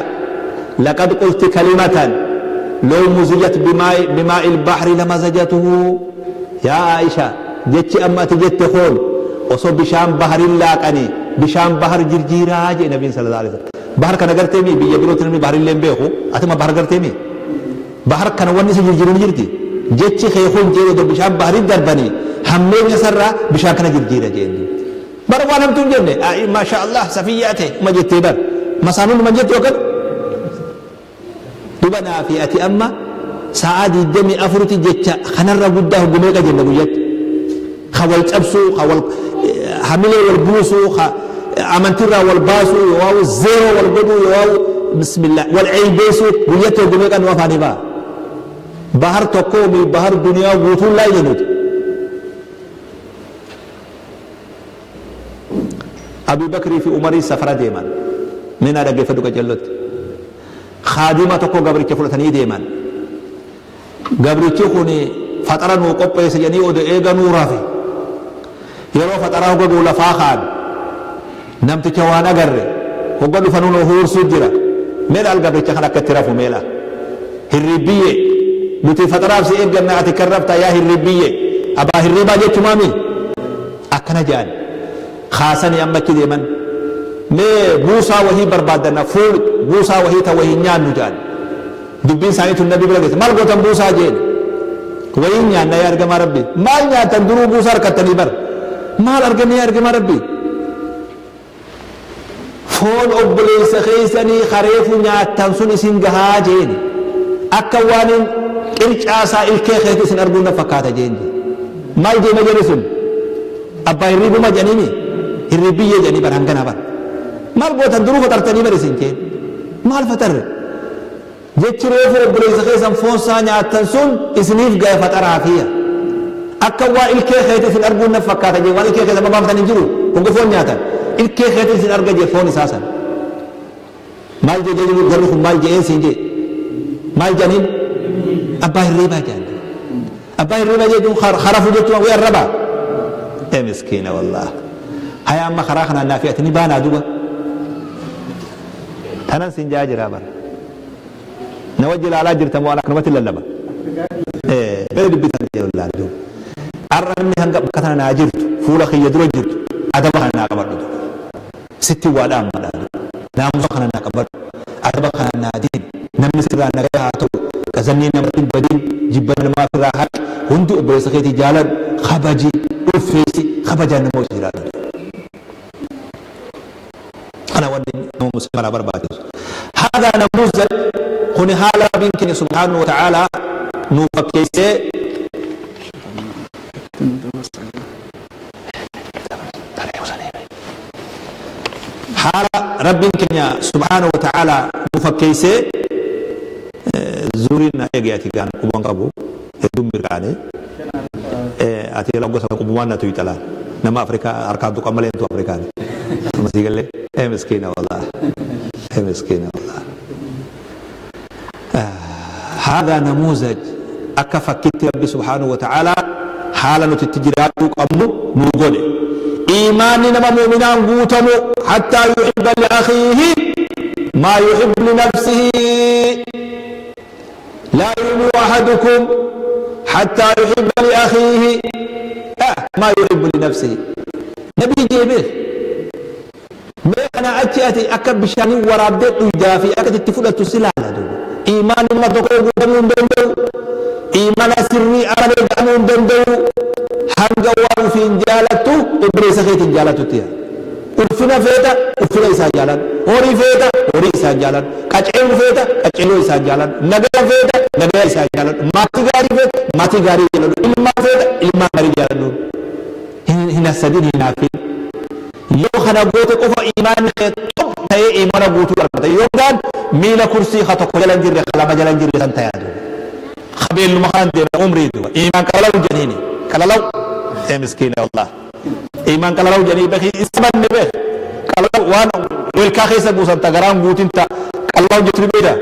laqad qulti kalimatan law muzijat bimaa'il bahri lamazajatuhu. Yaa Aisha jechi amma ati jette kun osoo bishaan baharin laaqanii bishaan bahar jirjiiraa jee Nabiin sallallahu alaihi wasallam. Bahar kana gartee mi biyya birootti namni baharillee hin beeku atuma bahar gartee mi bahar kana wanni isa jirjiiru ni jirti jechi kee kun jee odoo bishaan baharin darbanii hammeenya sarraa bishaan kana jirjiira jeen. Bar waan hamtuu hin jenne maasha Allah safiyyaa ta'e ma jettee bar masaanuun ma jettu akkan duba naa fi ati amma sa'aa 24 jecha kanarra guddaa hoggumee qajenna guyyatti ka wal cabsuu ka wal hamilee wal buusuu ka amantirraa wal baasuu yoo zeeroo wal godhuu yoo bismillah wal ceeybeessuu guyyatti hoggumee qannu afaanii ba'a. Bahar tokkoo mi bahar duniyaa guutuun laa jennuti. Abii Bakrii fi Umarii safara deeman. Mee naa dhaggeeffadhu qacellotti. Khaadima tokko gabricha fudhatanii deeman. Gabrichi kun faxara nuu qopheessa jedhanii odoo eeganuu rafe. Yeroo faxaraa hogga ga'u lafaa ka'an. Namticha waan agarre hogga dhufanuu nu huursuu jira. Mee laal gabricha kan akka itti rafu mee laal. Hirriibbiyyee nuti faxaraaf si eegganna ati kan raftaa yaa hirriibbiyyee. Abaa hirriibaa jechumaa mi? Akkana jedhan. Kaasanii amma achi deeman. Mee buusaa wahii barbaaddanna fuul buusaa wahii ta wahii nyaannu jedhan. Dubbiin isaanii tun Nabii bira geesse. Maal gootan buusaa jeen? Wayii nyaanna yaa ergamaa Rabbii. Maal nyaattan duruu buusaa harkattanii bar. Maal arganne yaa ergamaa Rabbii? Foon obboleessa keessanii kareefu nyaattan sun isin gahaa jeen. Akka waan qircaasaa ilkee keetti isin arguun na fakkaata jeen. Maal jeema jedhe sun? Abbaa hirriibuma jedhaniimi? Hirriibbiyyee jedhanii bar hangana bar. Maal gootan duruu faxartanii bar isin jeen. Maal faxarre? Jechi reefu obboleessa keessan foonsaa nyaattan sun isiniif gahe faxaraafiya. Akka waa ilkee keetti isin arguun na fakkaata jee waan ilkee keessa babaaftan hin jiru hogga foon nyaatan ilkee keetti isin arga jee foon isaa san. Maal jee jedhu jarri kun maal je'een siin jee maal jedhaniin abbaa hirriibaa jedhan. Abbaa hirriibaa jechuun harafu jechuun way arrabaa. Ee miskiina wallah. Haya amma karaa kanaan naa fi ati ni baanaa duba. Tanan siin jaa jiraa bara. Na wajji ilaalaa jirta moo akkanumatti lallaba? Bere dubbitan jedhu laal duuba. Har'a namni hanga bakka tana naa jirtu fuula kiyya dura jirtu adaba kana naa qabadhu duuba. Sitti waa dhaammadha duuba. Naamusa kana naa qabadhu. Adaba kana naa deemi. Namni sirraa nagaya haa ta'u. Qazannii namatti hin badin. Jibba namaa ofirraa haqi. Hundi obboleessa keetii jaaladhu. Kabaji. Ulfeessi. Kabajaan nama wajji jiraadhu. Kana wanni nama muslimaa barbaachisu. Haadha namuuzaj kuni haala Rabbiin keenya subhaanahu wa ta'aalaa nuu fakkeessee haala Rabbiin keenya subhaanahu wa ta'aalaa nuu fakkeessee zuuriin na eege ati gaan quban qabu hedduun mirqaane ati gosa qubumaan na tuyxa laal nama Afrikaa harkaan tuqan malee tu Afrikaan masii galee ee miskiina wallah ee miskiina wallah. هذا نموذج akka fakkitti Rabbi subhaanahu wa ta'ala haala nuti itti jiraachuu qabnu nu godhe. Iimaanni nama mu'minaan guutamu hattaa yuhibba li akhiihi maa yuhibbu li nafsihi. Laa yu'minu ahadukum hattaa yuhibba li akhiihi maa yuhibbu li nafsihi. Nabii jeebeef mee kana Achi ati akka bishaanii waraabdee dhuydaa fi akka itti fudhattu si laala duuba. Iimaan nama tokko guutamuu hin danda'u. Iimana sirrii amanee jedhamuu hin danda'u. Hanga waan ofiin jaalattu obboleessa keetiin jaalattutti yaa. Ulfina feeta, ulfina isaa jaaladhu. Horii feeta, horii isaa jaaladhu. Qaceeluu feeta, qaceeluu isaa jaaladhu. Nagaya feeta, nagaya isaa jaaladhu. Maatii gaarii feeta, maatii gaarii jaaladhu. Ilmaan feeta, ilmaan gaarii jaaladhu. Hin hassadin, hin haafin. Yoo kana goote qofa iimaanni kee xub ta'ee iimaana guutuu argata. Yookaan miila kursii ka tokko jala hin jirre, ka lama jala hin jirre san tayaa duuba. Qabeelluma kanan deema umrii duuba. Iimaan qalalaw jedhaniini. Qalalaw. Ee miskiina wallah. Iimaan qalalaw jedhanii beeki isa banne beek. Qalalaw waan welkaa keessa buusan ta garaan guutin ta qalalaw jettu ni beekta.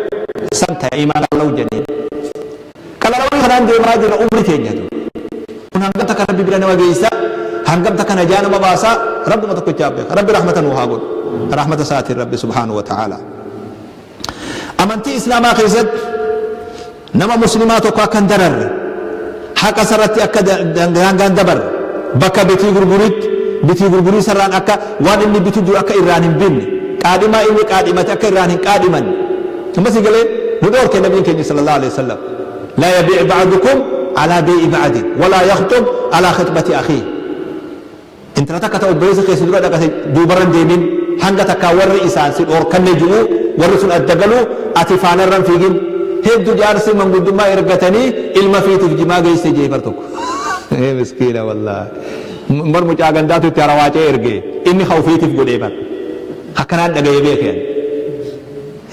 San ta iimaan qalalaw jedhaniini. Qalalaw kanaan deemaa jira umri teenya duuba. Kun hangam takka Rabbi bira nama geessa, hangam takka najaa nama baasa, Rabbuma tokkichaa beeka. Rabbi rahmata nuu haa godhu. Rahmata isaatiin Rabbi subhaanahu wa ta'ala. Amantii Islaamaa keessatti nama muslimaa tokko akka hin dararre, haqa isarratti akka daangaan dabarre, bakka bitii gurguritti bitii gurgurii isarraan akka waan inni bitu jiru akka irraan hin binne, qaadhimaa inni qaadhimate akka irraan hin qaadhimanne. Amma si galee nu dhoorke nabiin keenya sallallahu alaihi wasallam. Laa yabiic ba'dukum alaa bee'i ba'din walaa yakxub alaa khixbati akhiihi. Intala takka ta obboleessa kee si dura dhaqate duubarra hin deemin, hanga takkaa warri isaan si dhoorkanne ji'uu warri sun adda galuu ati faanarra hin fiigin. Heddu jaarsi manguddummaa ergatanii ilma fiitiif jimaa geesse jee bar tokko. Ee miskiina wallaahi. Bar mucaa gandaatu itti harawaacee erge inni ka ufiitiif godhee bar. Akkanaan dhagayee beeke ani.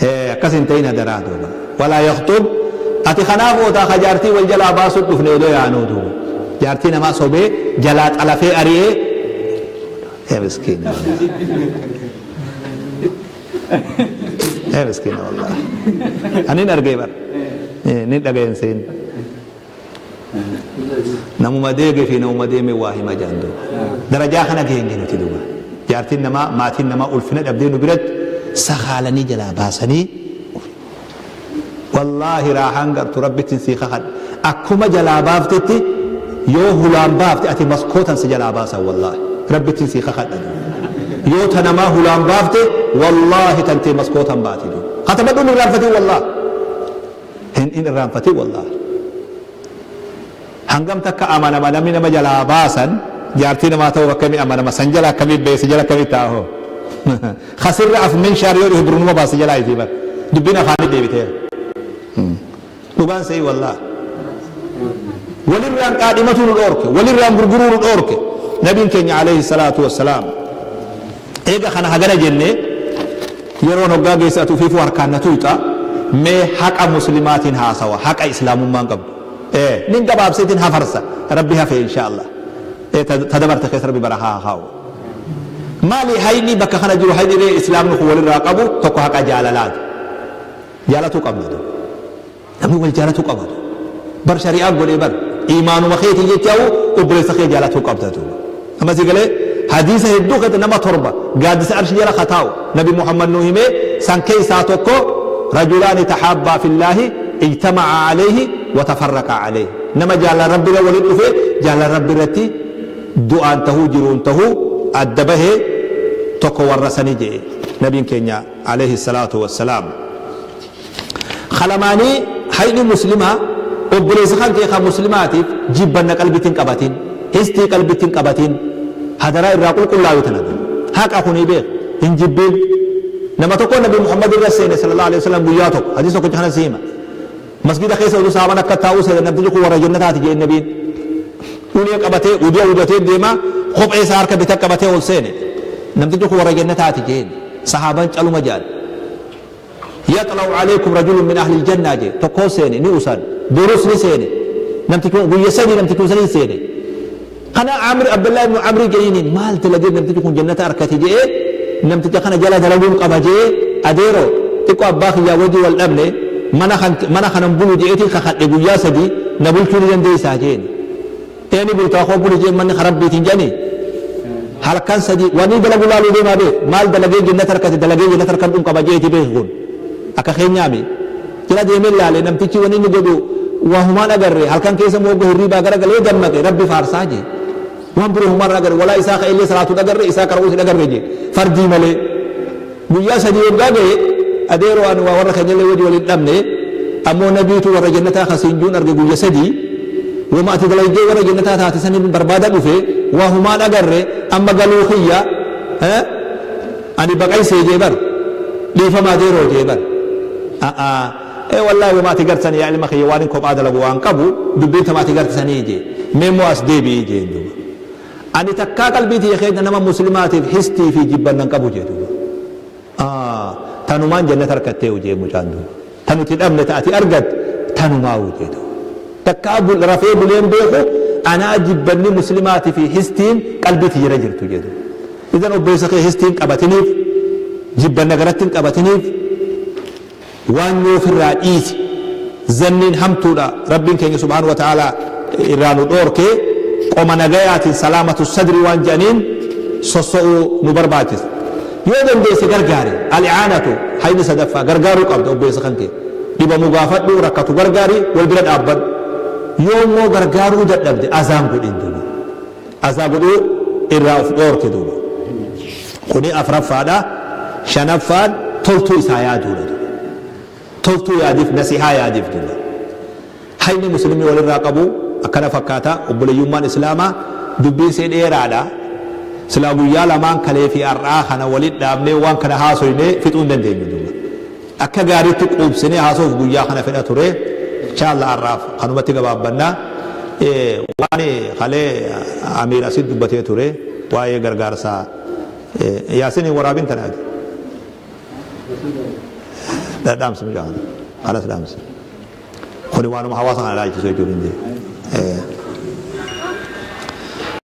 Ee akkas hin ta'in hadaraa duuba. Walaa yakxub ati kanaaf ootaa ka jaartii wal jalaa baasuu dhufne odoo yaanuu duuba. Jaartii namaa sobee jalaa xalafee ari'ee ee miskiina wallaahi. Ee miskiina wallaahi. Ani hin argee bar. Ni dhagayen seen. Namuma deege fi namuma deeme waa hima jedhan duuba. Darajaa kana geenye nuti duuba. Jaartiin namaa, maatiin namaa ulfina dhabdee nu biratti sakaalanii jalaa baasanii. Wallaahi raahaan gartu rabbittiin sii kakadha. Akkuma jalaa baaftetti yoo hulaan baafte ati maskootan si jalaa baasan wallaahi. Rabbittiin sii kakadha duuba. Yoo ta namaa hulaan baafte wallaahi tantee maskootan baati duuba. Katabadhuun irraanfatiin wallaahi. Hin irraanfatin wallaahi. Hangam takka amanama namni nama jalaa baasan, jaartii namaa ta'uuf akkamii amanama, san jala akkamii ba'e, si jala akkamii ta'a hoo? Kasirra af minshaar yoo dhufe burnuma baasa jalaa isii bar. Dubbiin afaanii deebiteera. Dhugaan se'i wallaahi. Walirraan qaadhimatuu nu dhoorke, walirraan gurguruu nu dhoorke. Nabiin keenya alayhi salaatu wassalaam. Eega kana hagana jennee, Yeroon hoggaa geesse ati ufiifuu harkaan na tuyxa, mee haqa muslimaatiin haasawa, haqa islaamummaan qabdu. Ee, nin gabaabseetiin hafarsa, Rabbi hafe inshaa Allah. Ee, ta, ta dabarte keessa Rabbi barakaa haa kaa'u. Maali hayni bakka kana jiru, hayni ree islaamni kun walirraa qabu tokko haqa jaalalaati. Jaalatuu qabna duuba. Namni wal jaalatuu qaba duuba. Bar shari'aa godhee bar iimaanuma keetii jechaa'u obboleessa kee jaalatuu qabda duuba. Amma si galee hadiisa hedduu keessa nama torba gaaddisa arshi jala ka taa'u Nabi Muhammad nu himee, san keessaa tokko rajulaani tahaabbaa fillaahi ijtama'a alayhi wa tafarraqa alayhi. Nama jaalala Rabbi irra waliin dhufee jaalala Rabbi irratti du'aan tahuu jiruun tahuu adda bahee tokko warra sani je'e Nabiin keenya alayhi salaatu wassalaam. Ka lamaanii hayni muslimaa obboleessa kan kee ka muslimaatiif jibbanna qalbitti hin qabatin, histii qalbitti hin qabatin, hadaraa irraa qulqullaawi. Tana duuba haqa kunii beek, hin jibbiin. Nama tokko Nabi Muhammad irra seene sallallahu alaihi wasallam guyyaa tokko. Hadiisa tokkicha kana si hima. Masgida keessa oduu saaban akka taa'uu seene, namtichi kun warra jannataati jeen nabiin. Ulee qabatee uduu udatee deema, kophee isaa harka bita qabatee ol seene. Namtichi kun warra jannataati jeen. Sahaaban caluma jedhan. Yaxla'u alaykum rajulun min ahlil jannaa jee. Tokkoon seene, ni usan. Borus ni seene namtichi kun, guyya sadi namtichi kun saniin seene. Kana Amr, Abdullah ibn Amri jedhiini, maal dalagee namtichi kun jannata arkate je'ee, namticha kana jala dalaguun qaba je'ee, adeero xiqqoo abbaa kiyyaa wajji wal dhabne, mana kan mana kanan bulu je'eetiin kakadhe, guyyaa sadi na bulchuu ni dandeessaa jeen. Ee, ni bultaa, koo buli jeen, manni ka rabbiitiin jedhanii. Halkan sadi wanni dalagu laaluu deemaa beek, maal dalagee jannata harkate, dalagee jannata harkadhuun qaba jeeti beeki. Kun akka keenyaami jala deemee laale, namtichi wanni inni godhu waa humaan agarre. Halkan keessa moogga hirriibaa gara galee dammaqe, rabbi faarsaa jee. Waan biroo humaan agarre, walaa isaa ka'ellee salaatu agarre, isaa qara'uus hin agarre jee, fardii malee. Guyyaa 3 yoggaa gahe, adeeroo ani waa warra keenyallee wajji wal hin dhabne, ammoo nabiitu warra jannataa ka siin juun arge guyya 3, woma ati dalaydee warra jannataa taate sanin barbaada dhufe, waa humaan agarre, amma galuu kiyya, ani baqaysee jee bar, dhiifama adeeroo jee bar. A'aa, ee wallaahi woma ati garte sani yaa ilma kiyya waanin kophaa dalagu waan qabu, dubbiin tama ati garte sanii jee. Mee immoo as deebi'i jeen duuba. Ani takkaa qalbii tiyya keessa nama muslimaatiif histii fi jibbanna hin qabu jee duuba. Aah tanumaan jannata arkattee jee mucaan duuba. Ta nuti dhabne ta ati argatte tanumaa jee duuba. Takkaa rafee bulee hin beeku anaa jibbanni muslimaatii fi histiin qalbii tiyyarra jirtu jee duuba. Idan obboleessa kee histiin qabatiniif jibbanna garatti hin qabatiniif waan yoo ofirraa dhiisi. Zanniin hamtuudha Rabbiin keenya subhaanahu wa ta'aalaa irraa nu dhoorke qoma nagayaatiin salaamatu sadrii waan je'aniin sosso'uu nu barbaachisa. Yoo dandeesse gargaari. Al-i'aanatu hayni sadaffaa gargaaruu qabda obboleessa kan kee. Dhibamu gaafadhu, rakkatu gargaari, wal bira dhaabbadhu. Yoo immoo gargaaruu dadhabde azaan godhin duuba. Azaa godhuu irraa of dhoorki duuba. Kuni afraffaadha. Shanaffaan toltuu isaa yaaduudha duuba. Toltuu yaadiif, nasihaa yaadiif duuba. Hayni muslimni walirraa qabu akkana fakkaata. Obboleeyyummaan Islaamaa dubbiin see dheeraadha. Silaa guyyaa lamaan kalee fi har'aa kana walit dhaabnee waan kana haasoynee fixuu hin dandeenyu duuba. Akka gaariitti quubsinee haasa'uuf guyyaa kana fedha ture. Inshallah har'aaf kanumatti gabaabbanna. Waan kalee Amiir asitti dubbatee ture waa'ee gargaarsa Yaasin hin waraabin tanaati. Dhaamsi mucaa kana. Kanas dhaamsi. Kuni waanuma hawaasa kana ilaalchisu jechuuf hin jee.